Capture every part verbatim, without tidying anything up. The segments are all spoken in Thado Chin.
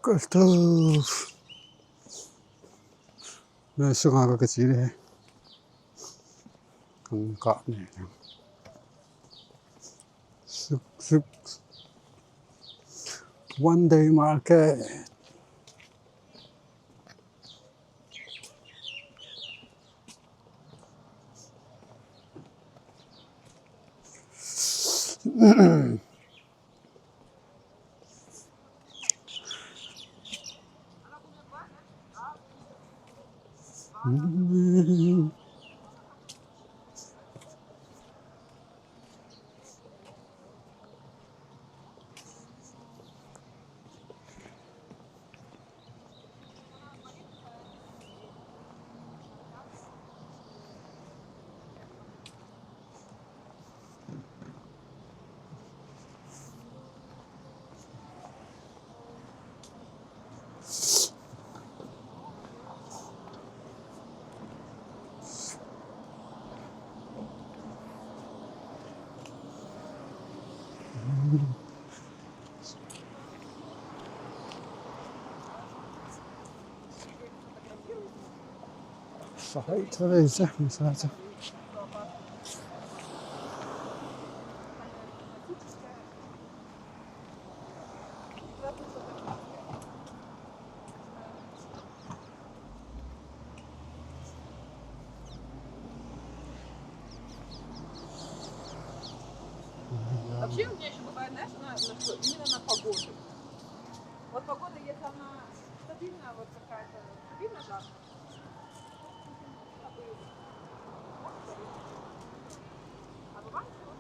Atu. Nei sunga ka kichi le. Kan ka ne. Suk, suk. One day market. Sahai thare se, sahai se. Вообще у меня еще бывает, знаешь, она на что? Именно на погоду. Вот погода, если она стабильная, вот какая-то стабильно жарко, а бывает, что вот,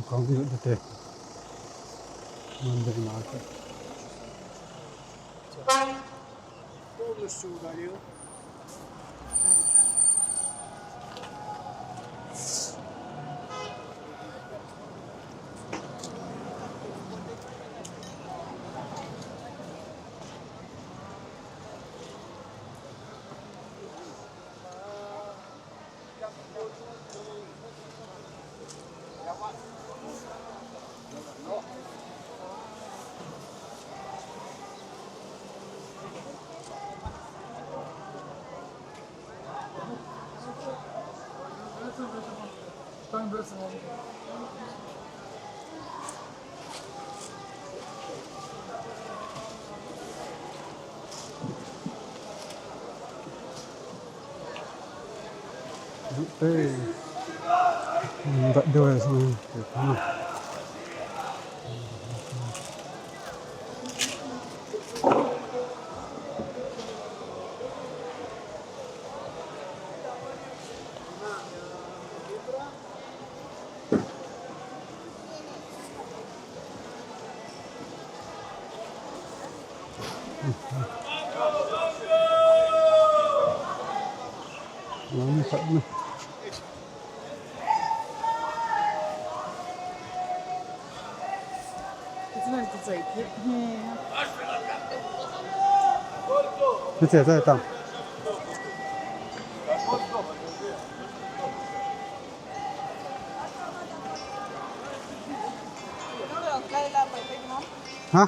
Kong di te. Monday market. हाँ।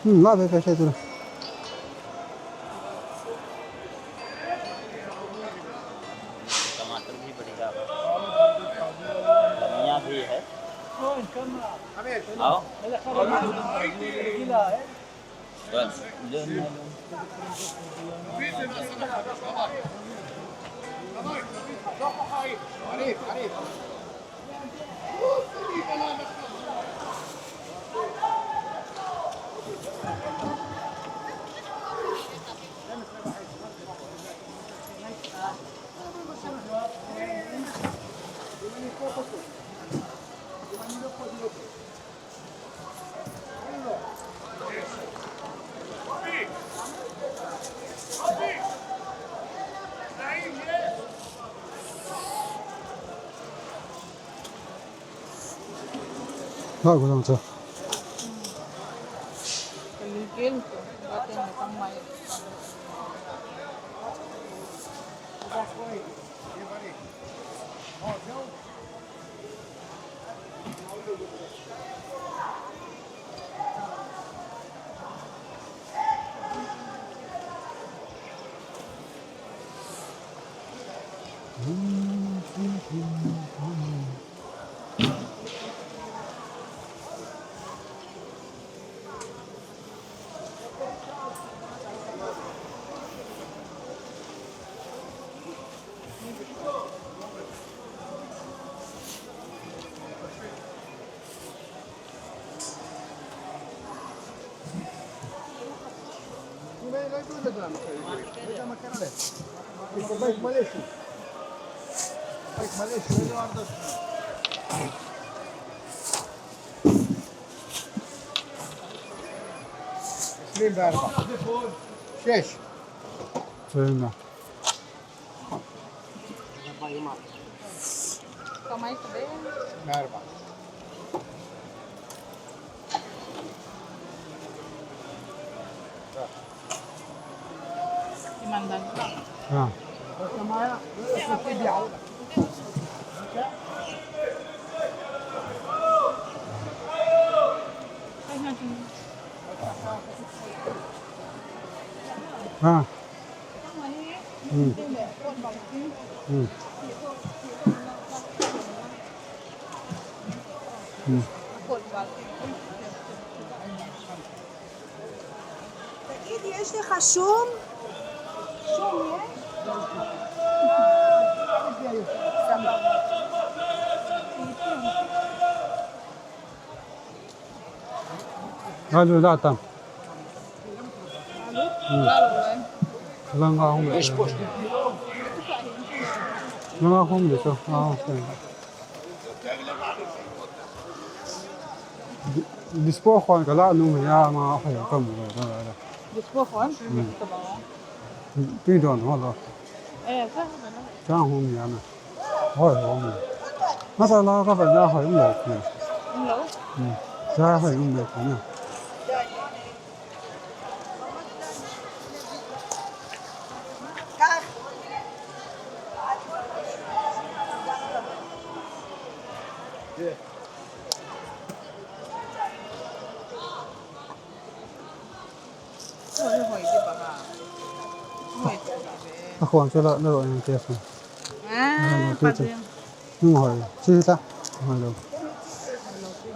हम्म, ला भाई, पैसे दे। टमाटर भी बढ़िया है, धनिया भी है। आओ। बस, ले, ले, ले। Ha, ko jang cha. Ka lungkil ko, ba te na tang mai. شيش. فهمنا. Kamay ko din. Meron pa. Imandan ko lang. Ah. Ah. Hmm. Hmm. Hmm. תגיד, יש לך שום? שום יש? סבבה. Alu la tam. Alu? Hmm. La lo lai. Langa hung le. Langa hung le so. Ah, okay. Di-, dispo khon ka la nu ya ma ha ka mu la la. Dispo khon? Hmm. Tui don ho lo. Eh, sa ha na. Sa hung ya na. Hoi, hoi. Masa la ka ba ya hoi um lo. Um lo? Hmm. Sa hoi um lo na. A khon chu la na ro yang te su. Ah, pa chu. Hung hoi. Chi ta. Hoi lo.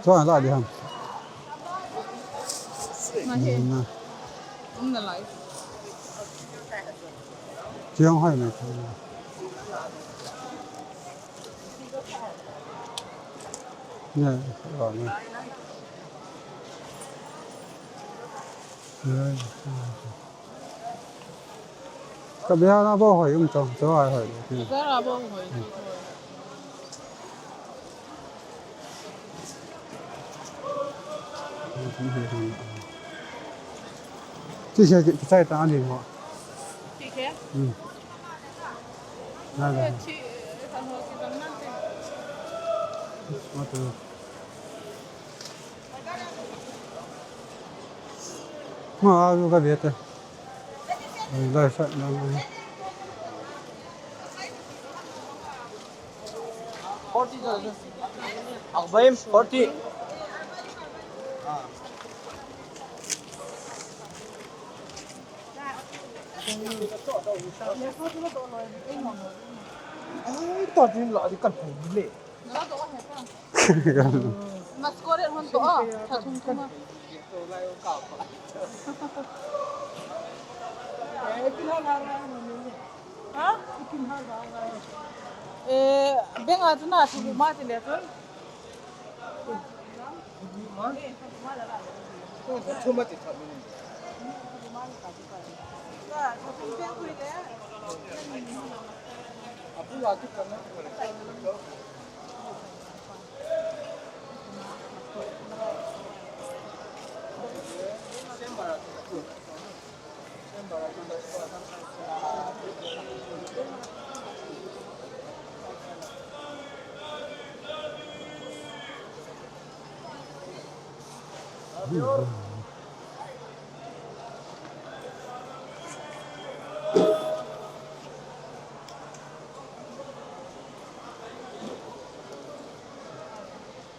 Chu la di ham. Na. Um na lai. Chi hung hoi na. Nè, rồi nè. Rồi. Ka bia na bo hoi um chong, cho ai hoi. Ka bia na bo hoi. Chi se ki chai ta ni ho. Chi ke? Hmm. Ma, alu ka bia te. Forty. Akbaim, forty. Ah. Ai, ta din la di kan thei le. Mas ko re hon to a, tha thum thum a. Ha? Eh, beng a chu na thu ma ti le chun.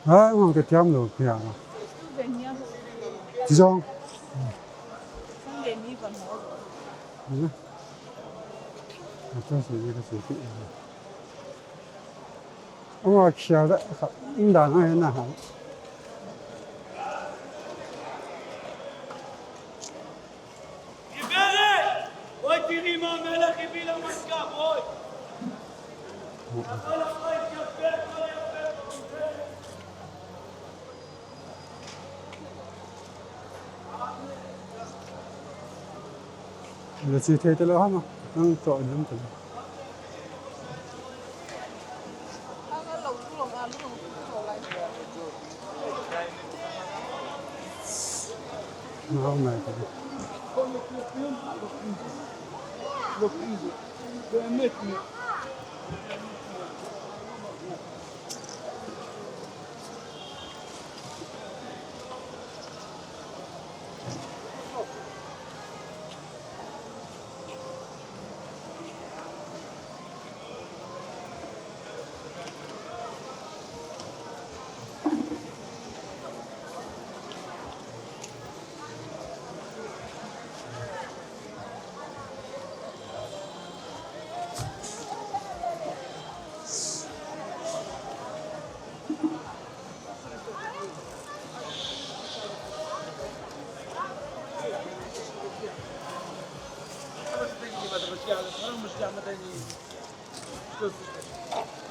Ha, ngam ke tiam lo, pia. Ti jong. Sunday ni ban ho. Ata se ni ka se ti. Ama khia da kha inda na na ha. Lo chi thei ta lo ha ma. Nang to lum ta. Nang mai ta.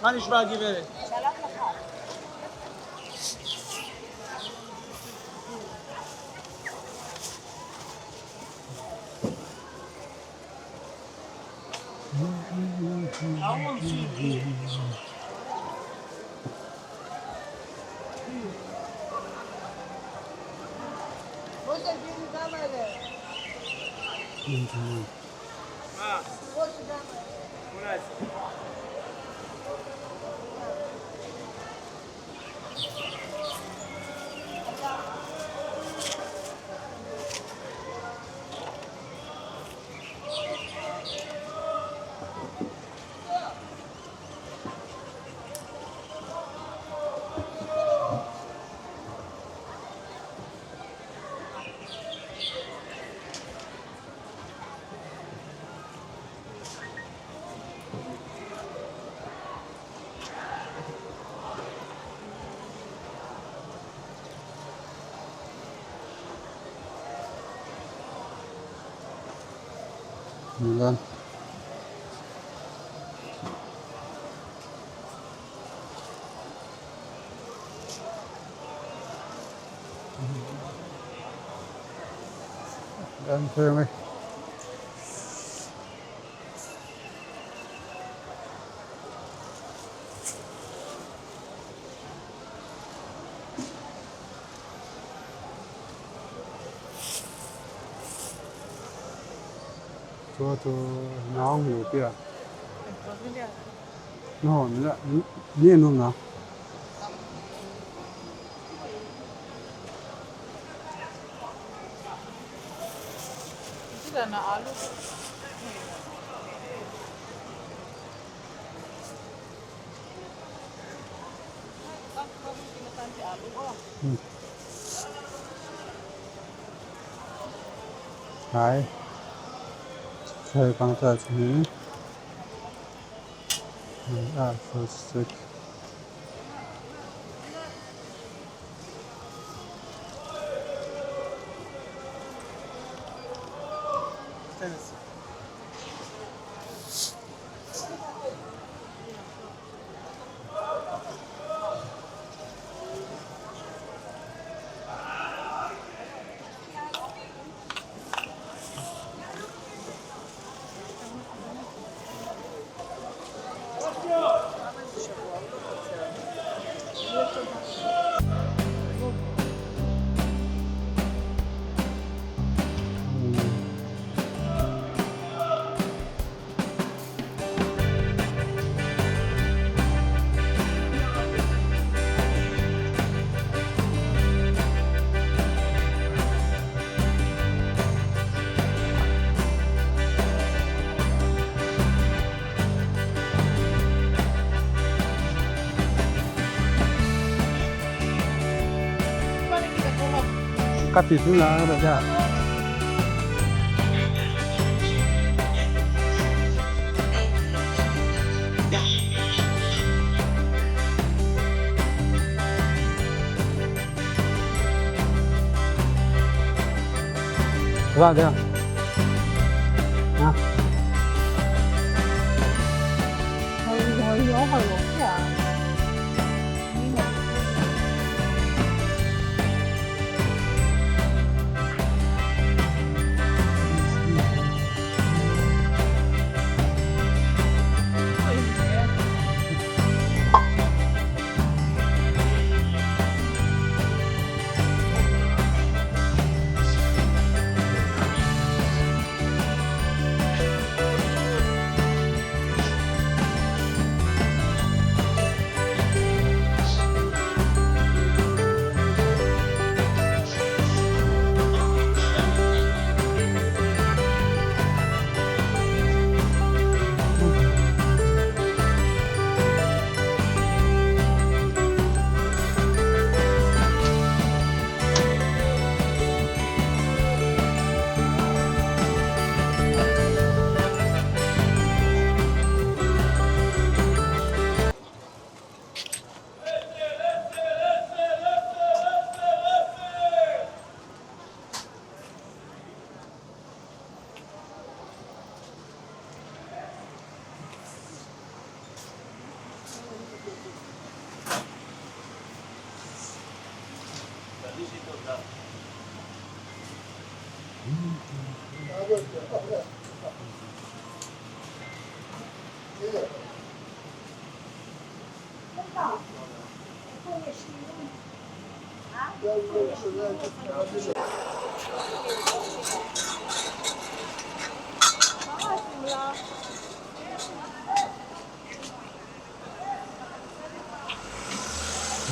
מה נשמע, גברת? Milan. Gan thei mai. Tua tu naong lo pia. Naho ni la, ni, ni nom na. Sila na alu. Hmm. Hai. Hey, pang ta chini. Ah, so sick. Kati tu la da ja. Ra dia. Ha.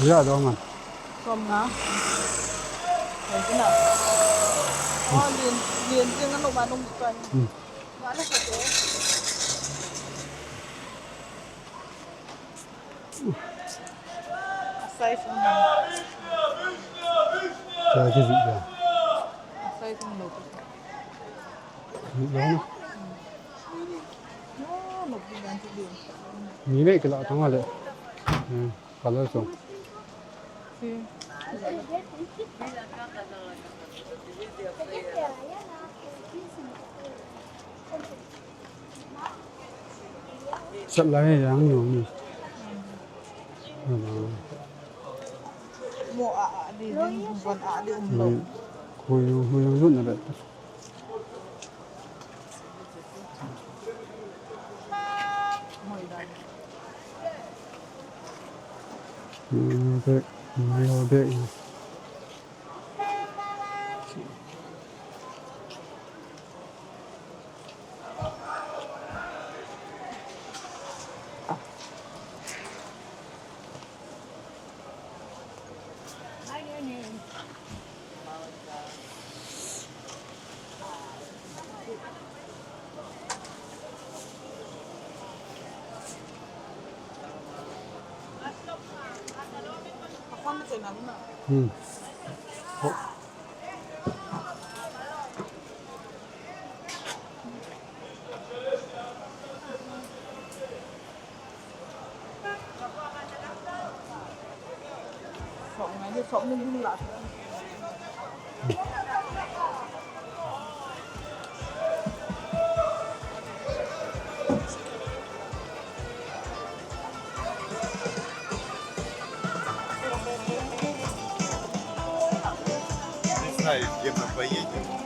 Ya, dong man. Som nga. Lien, lien, lien, ano, manong ito, eh. Hmm. Wala sa to. Asai sung na. Kaya si Zia. Asai sung lo. Zia na. No, no, di dan si Zia. Ni ne kila tang ale. Hmm, color song. Si. Sat lai yang no ni. Mo a, a, di, di, ban a, di, um, lo. Hui, hui, hui, na bet. Hmm, bet, hmm, bet. Hmm. Oh. Не знаю, где мы поедем.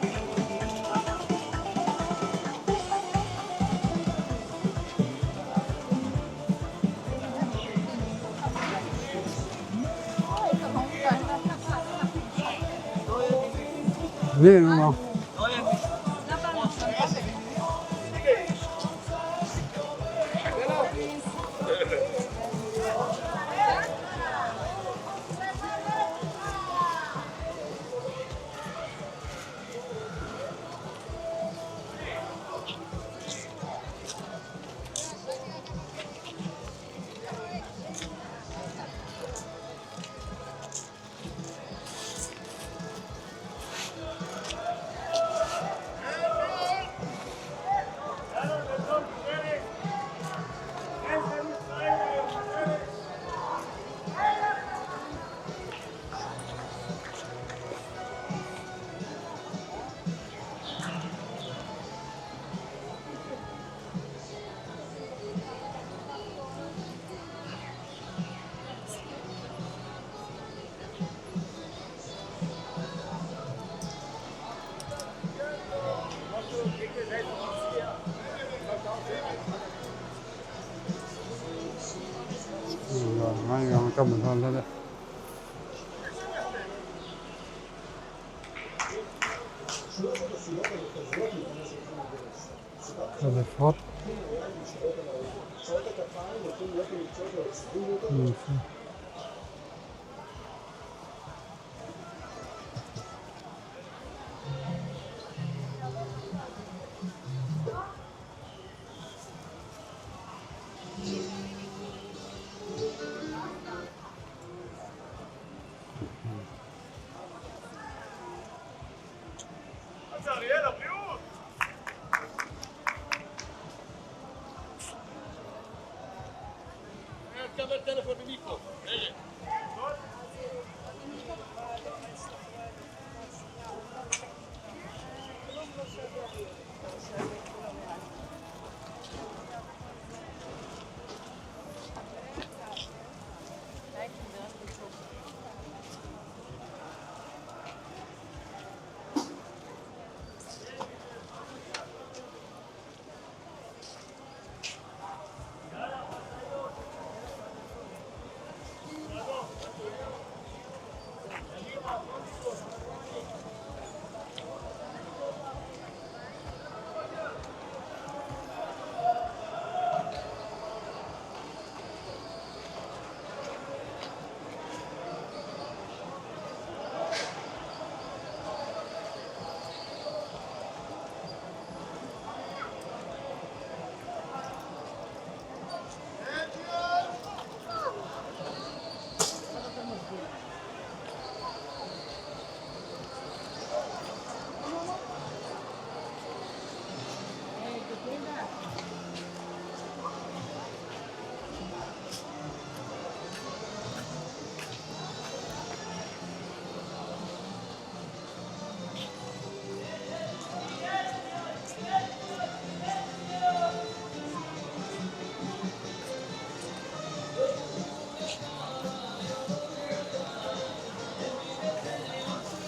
Telefon.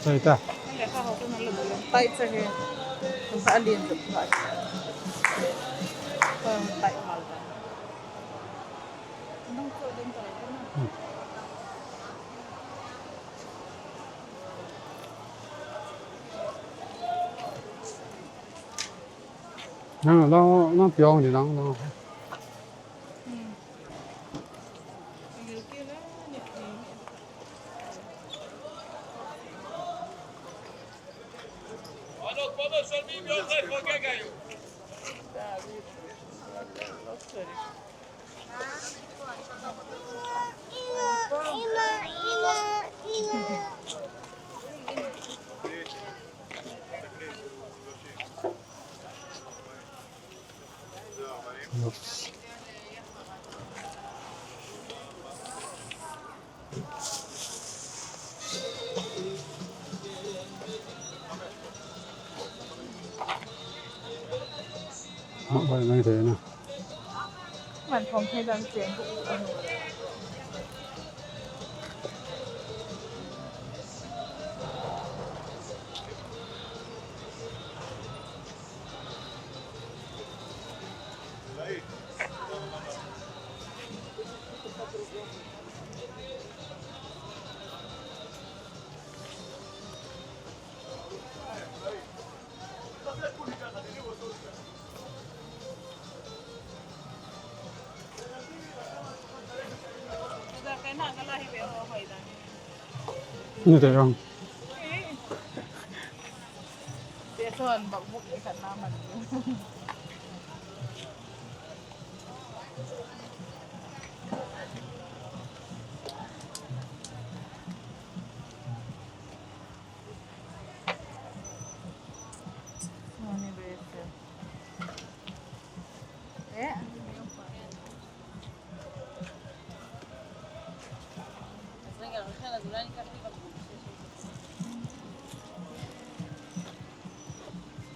Sai ta. Tight sa he. Sa alien sa. Tight mal ta. Nang, nang, nang piong di nang, nang. Oi, ngai thei na. Man thom thei dan chen bu. Ni te jong. Te son bak buk ni khat na man.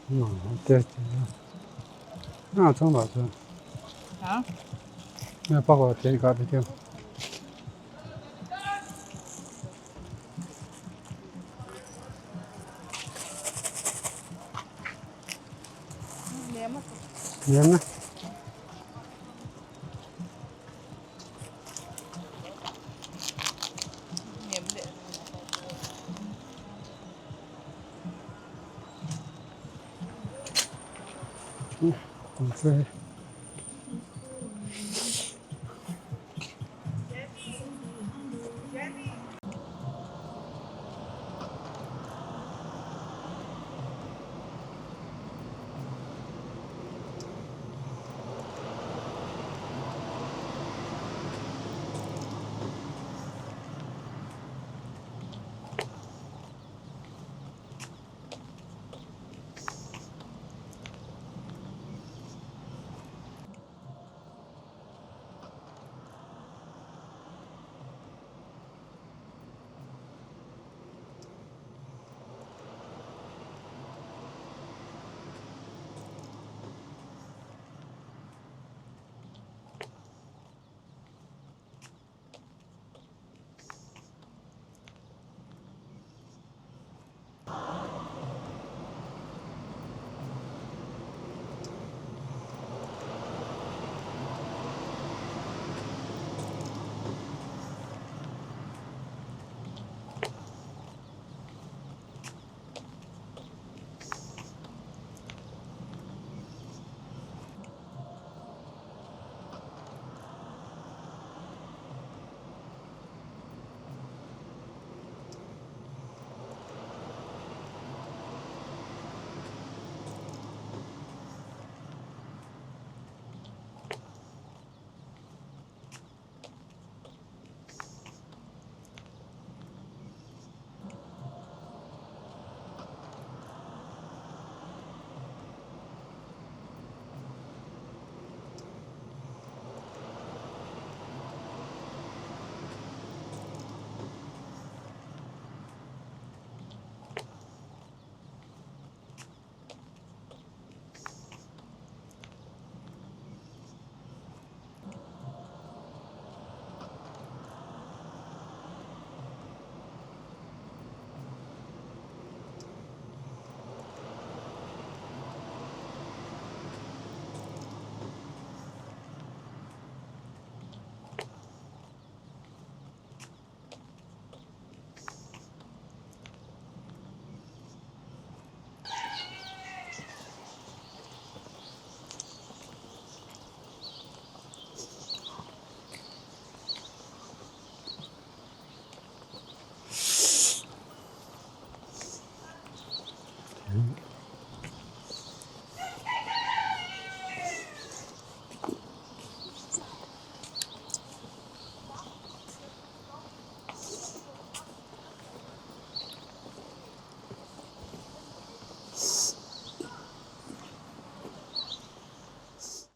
Hmm, okay. Na chang ba chu. Ha? Na pa ko chen ka video. Nem na.